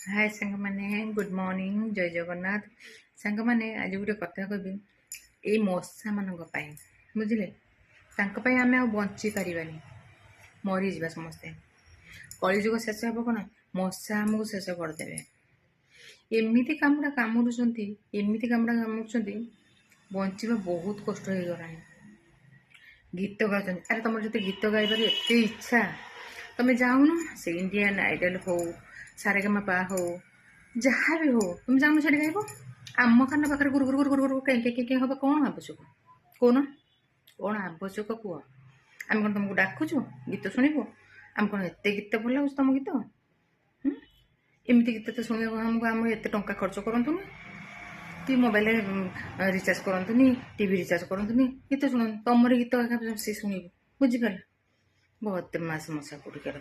ହାଏ ସାଙ୍ଗମାନେ, good morning, ଜୟ ଜଗନ୍ନାଥ। ସାଙ୍ଗମାନେ, ଆଜି ଗୋଟେ କଥା କହିବି ଏଇ ମଶାମାନଙ୍କ ପାଇଁ, ବୁଝିଲେ? ତାଙ୍କ ପାଇଁ ଆମେ ଆଉ ବଞ୍ଚି ପାରିବାନି, ମରିଯିବା ସମସ୍ତେ। କଳିଯୁଗ ଶେଷ ହେବ କ'ଣ, ମଶା ଆମକୁ ଶେଷ କରିଦେବେ। ଏମିତି କାମୁଡ଼ା କାମୁଡ଼ୁଛନ୍ତି, ଏମିତି କାମୁଡ଼ା କାମୁଡ଼ୁଛନ୍ତି, ବଞ୍ଚିବା ବହୁତ କଷ୍ଟ ହେଇଗଲାଣି। ଗୀତ ଗାଉଛନ୍ତି। ଆରେ, ତମର ଯଦି ଗୀତ ଗାଇବାର ଏତେ ଇଚ୍ଛା, ତମେ ଯାଉନ। ସେ ଇଣ୍ଡିଆନ୍ ଆଇଡଲ୍ ହଉ, ସାରେଗାମା ହଉ, ଯାହା ବି ହଉ, ତମେ ଯାଉନ, ସେଠି ଗାଇବ। ଆମ କାନ ପାଖରେ ଗୁରୁ ଗୁରୁ ଗୁରୁ ଗୁରୁ ଗୁରୁ କେଁ କେଁ କେଁ କେଁ ହବ, କ'ଣ ଆବଶ୍ୟକ କହୁନ? କ'ଣ ଆବଶ୍ୟକ କୁହ? ଆମେ କ'ଣ ତମକୁ ଡାକୁଛୁ ଗୀତ ଶୁଣିବୁ? ଆମେ କ'ଣ ଏତେ ଗୀତ ଭଲ ଲାଗୁଛି ତମ ଗୀତ? ଏମିତି ଗୀତ ତ ଶୁଣିବାକୁ ଆମକୁ, ଆମେ ଏତେ ଟଙ୍କା ଖର୍ଚ୍ଚ କରନ୍ତୁନି କି ମୋବାଇଲରେ ରିଚାର୍ଜ କରନ୍ତୁନି, ଟିଭି ରିଚାର୍ଜ କରନ୍ତୁନି, ଗୀତ ଶୁଣନ୍ତୁ। ତମର ଗୀତ ଏକା ସେ ଶୁଣିବୁ, ବୁଝିପାରିଲ? ବଦମାସ ମଶା କୋଉଠିକାର।